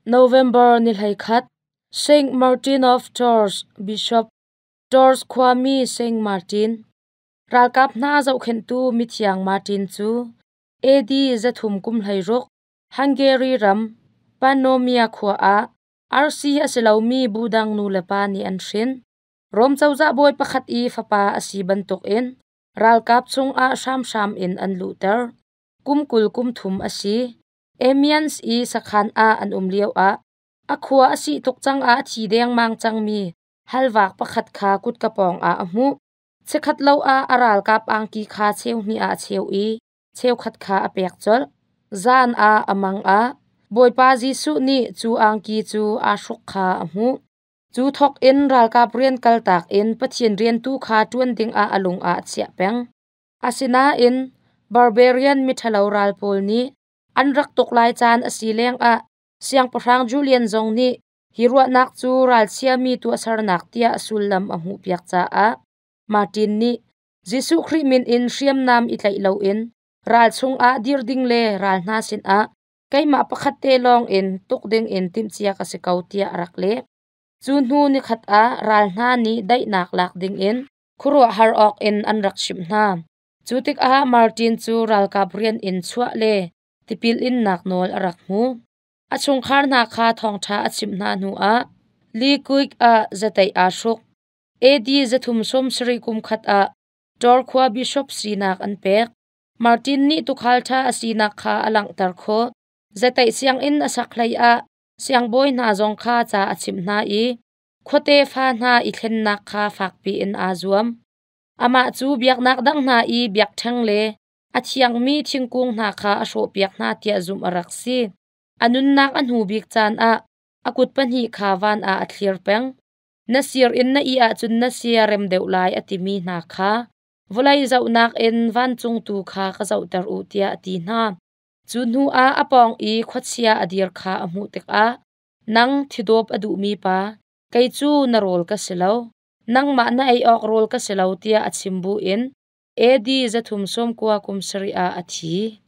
November ni 11, Saint Martin of Tours, Bishop, Tours khuami Saint Martin. Ralkap hna zohkhenhtu mithiang Martin cu AD 316, Hungary ram Pannonia khua ah RC a si lomi bu dang nu le pa nih an hrin. Rom cozah bawi pakhat i fapa a si bantukin ralkap chungah hramhram in an luhter. Kum 20 kum 30 a si. Amiens i sakhan ah an um lioah a khua a sih tuk cang ah thi dengmang cangmi halvak pakhat kha kutka pawng ah a hmuh. Chikkhat lo ah a ralkap angki kha cheu hnih ah a cheu i cheukhat kha a pek colh. Zan ah a mang ah Bawipa Jesuh nih cu angki cu aa hruk kha a hmuh. Cu thawk in ralkap rian kaltak in Pathian rian tu kha ṭuan dingah a lung ah a chiah peng. Asinain barbarian miṭhalo ral pawl nih an rak tuk lai caan a si lengah Siangpahrang Julian zong nih hi ruahnak cu ralchiami tuahsernak tiah sullam a hmuhpiak caah Martin nih Jesuh Khrih min in hriamnam i tlaih loin ral chungah dir ding le ral hna sinah keimah pakhat te lawng in tuk dingin timhcia ka si ko tiah a rak leh. Cu hnu nikhat ah ral hna nih daihnak lak dingin khuaruahhar awk in an rak chimh hna. Cu tikah Martin cu ralkap rian in chuah le tipil innak nawl a rak hmu. A chungkhar hna kha thawngṭha a chimh hna hnuah Liquid ah zateih aa hruk. AD 370 kum khat ah Tor khua bishop sinak an pek. Martin nih tuukhal ṭha a sinak kha a langhter khawh. Zateih sianginn a sak hleiah siangbawi hna zong kha ca a chimh hna i khuate fa hna i thlennak kha fakpi in aa zuam. Amah cu biaknak dang hna i biakṭheng le a thiangmi thingkung hna kha a hrawhpiak hna tiah zumh a rak si. A nunnak a hnu bik caan ah a kut pahnih kha van ah a thlir peng. Na sir in na ih ahcun na sia rem deuh lai a timi hna kha vawlei zohnak in vancung tu kha ka zohter u tiah a ti hna. Cu hnu ah a pawng i khuachia a dir kha a hmuh tikah, nang thidawp a duhmi pa, kei cu na rawl ka si lo, nangmah na ei awk rawl ka si lo tiah a chim buin AD 390 kum sarih ah a thi.